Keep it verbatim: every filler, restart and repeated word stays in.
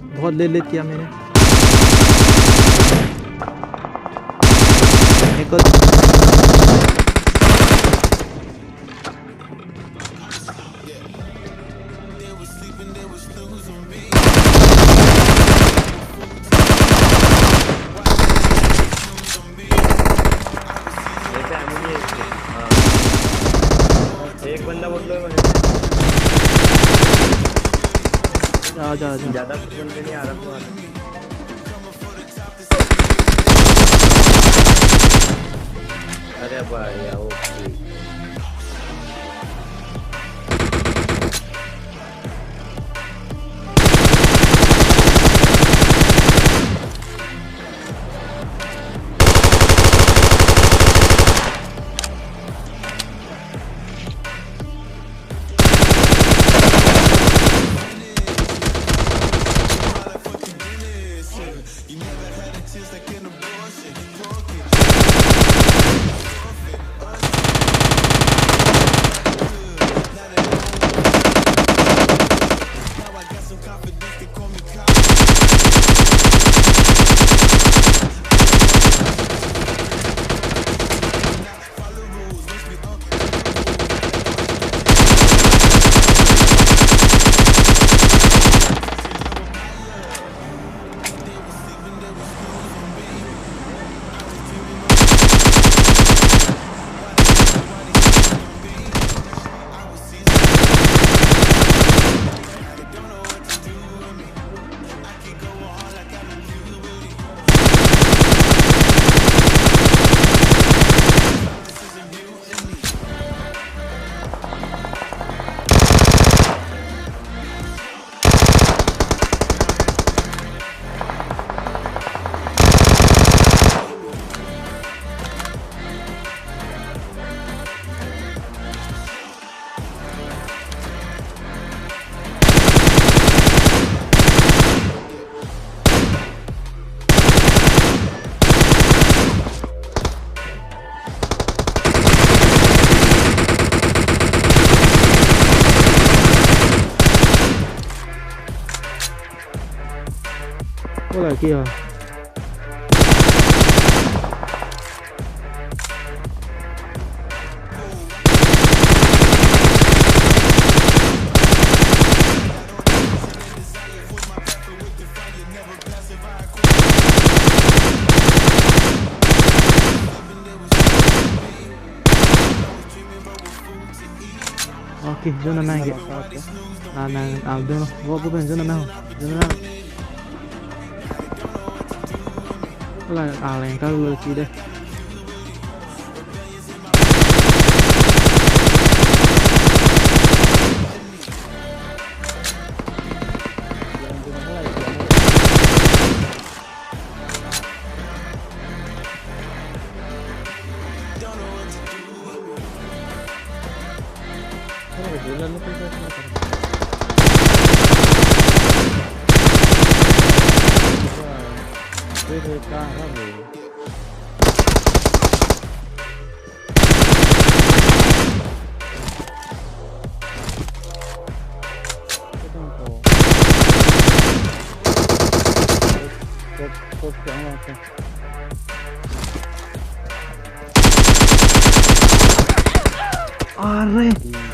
बहुत late late किया मैंने। एक और जैसे एनिमी है इसके। हाँ। एक बंदा बोल दो मैंने। जा, जा, जा। ज्यादा सुन के नहीं आ रहा। अरे भाई, okay. Hola, kia. Okay, jona nang ke. Oke. Na nang, ah, jona. Wo, bukan jona nang. Jona nang. Wala, ah, leng kalo si deh. Are.